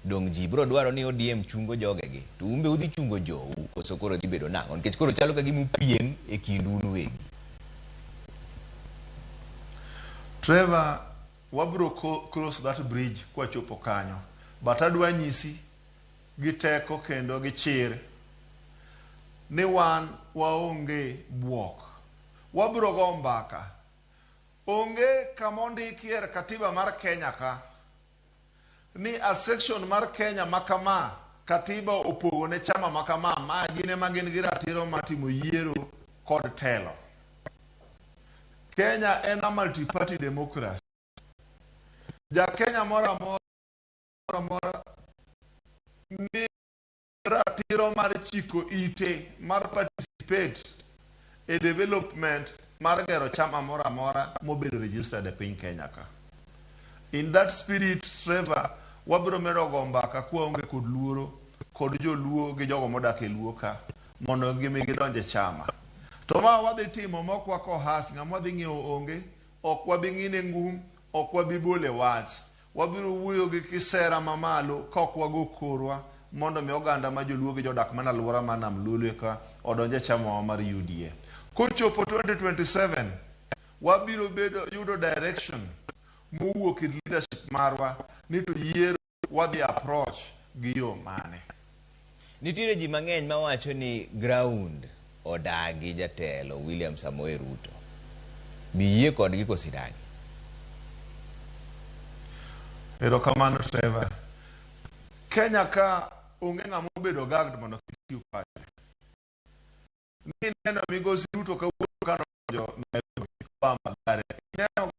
Dong' ji biro dwaro ni ODM chungo jogegi to un be udhi chungo jou koso koro dhi bedo nang'o? Nikech koro chalo ka gima upiem e kindu un uwegi. Trevor, wabiro cross that bridge kwachopo kanyo. But adwa nyisi gi teko kendo gi chir ni wan waonge buok. Wabiro go mbaka. Onge kama ondikie e katiba mar Kenya ka ni a section mar Kenya ma kama katiba opogo ne chama ma kama ma gin ema gin gi ratiro mar timo yiero kod telo. Kenya en a multi-party democracy. Ja Kenya moro amora amora ni ratiro mar chiko ite mar participate e development mar gero chama moro amora mobedo registered e piny Kenya ka. In that spirit, Trevor, wabiro medo go mbaka kwaonge kod luoro kod joluo gi jogo modak e luo ka mondo gimi gidonj e chama. To ma wadhi timo mok wakohas, ng'ama wadhi ng'iewo onge, ok wabi ng'ine ngum, ok wabi bole wach. Wabiro wuoyo gi kisera mamalo ka ok wago korwa mondo mi oganda ma joluo gi jodak mana alwora mar Nam Lolwe ka odonj e chamawa mar UDA. Kochopo 2027, wabiro bedo yudo direction mowuok e leadership marwa ni to yiero wadhi approach gi yo mane. Nitiere ji mang'eny mawacho ni ground odagi jatelo William Samoei Ruto. Biyie kodgi koso idagi? Erokamano Trevor. Kenya ka onge ng'ama obedo gagged mondo kik chiw pache. Ni neno migosi Ruto kawuono ka nodonjo Nairobi koa Mathare. Ineno